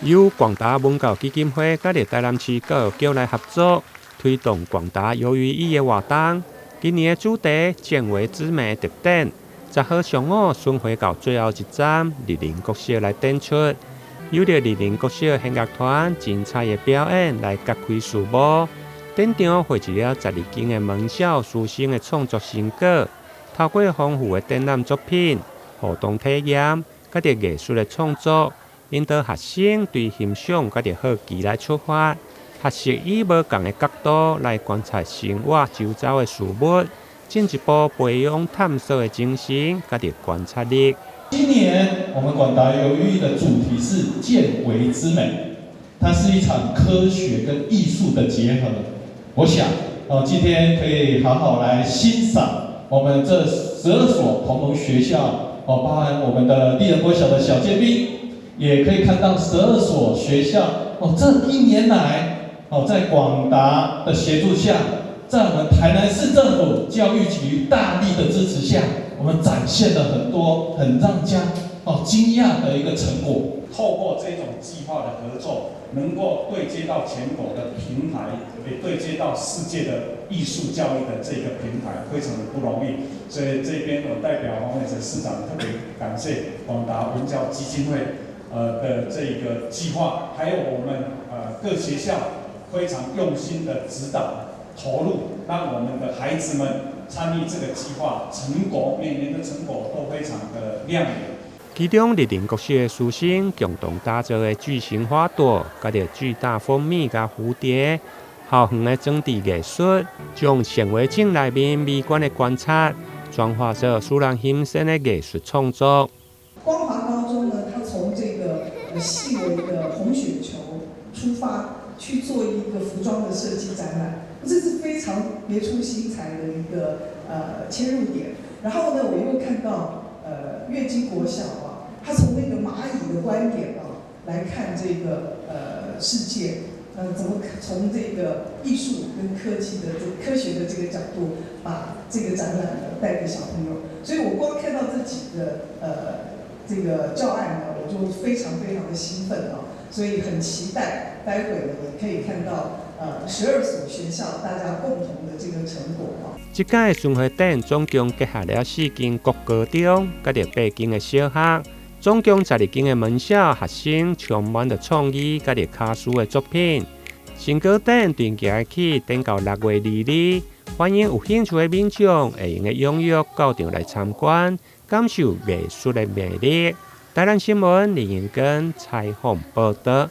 由廣達文教基金會佮台南市教育局來合作，推動廣達有寓意的活動。今年的主題見微知美特展，10號上午巡迴到最後一站麗林國小來展出，由著麗林國小弦樂團精彩的表演來揭開序幕。展場匯集了12間的門校師生的創作成果，透過豐富的展覽作品、互動體驗，佮著藝術的創作，引導學生對欣賞佮著好奇來出發，學習以無仝的角度來觀察生活周遭的事物，進一步培養探索的精神佮著觀察力。今年我們廣達有寓意的主題是見微知美，它是一場科學跟藝術的結合。我想，哦，今天可以好好來欣賞我們這12所同盟學校，哦，包含我們的麗人國小的小尖兵，也可以看到十二所學校，哦，這一年來，哦，在廣達的協助下，在我們台南市政府教育局大力的支持下，我們展現了很多很讓家哦驚訝的一個成果。透過這種計劃的合作，能夠對接到全國的平台，也對接到世界的藝術教育的這個平台，非常的不容易。所以這邊我代表黃偉哲市長特別感謝廣達文教基金會，的這個計劃，還有我們各學校非常用心的指導投入，讓我們的孩子們參與這個計劃，成果每年的成果都非常的亮眼。其中，麗林國小的師生共同打造的巨型花朵，佮著巨大蜂蜜佮蝴蝶，校園的裝置藝術，將顯微鏡內面微觀的觀察，轉化做使人欣賞的藝術創作。光華高中呢，它從這個細微的紅雪球出發，去做一個服裝的設計展覽，這是非常別出心裁的一個切入點。然後呢，我又看到月經國小啊，他從那個螞蟻的觀點啊來看這個世界，怎麼從這個藝術跟科技的這科學的這個角度，把這個展覽呢帶給小朋友。所以我光看到這幾個這個教案呢，我就非常非常的興奮啊！所以很期待待會呢，也可以看到12所學校大家共同的這個成果啊。這屆巡迴展總共結合了四間國高中，佮著八間的小學，總共12間的門校學生充滿著創意，佮著巧思的作品。成果展從今日起展到6月22日，歡迎有興趣的民眾會用得踴躍到場來參觀，感受藝術的魅力。台南新聞林英根採訪報導。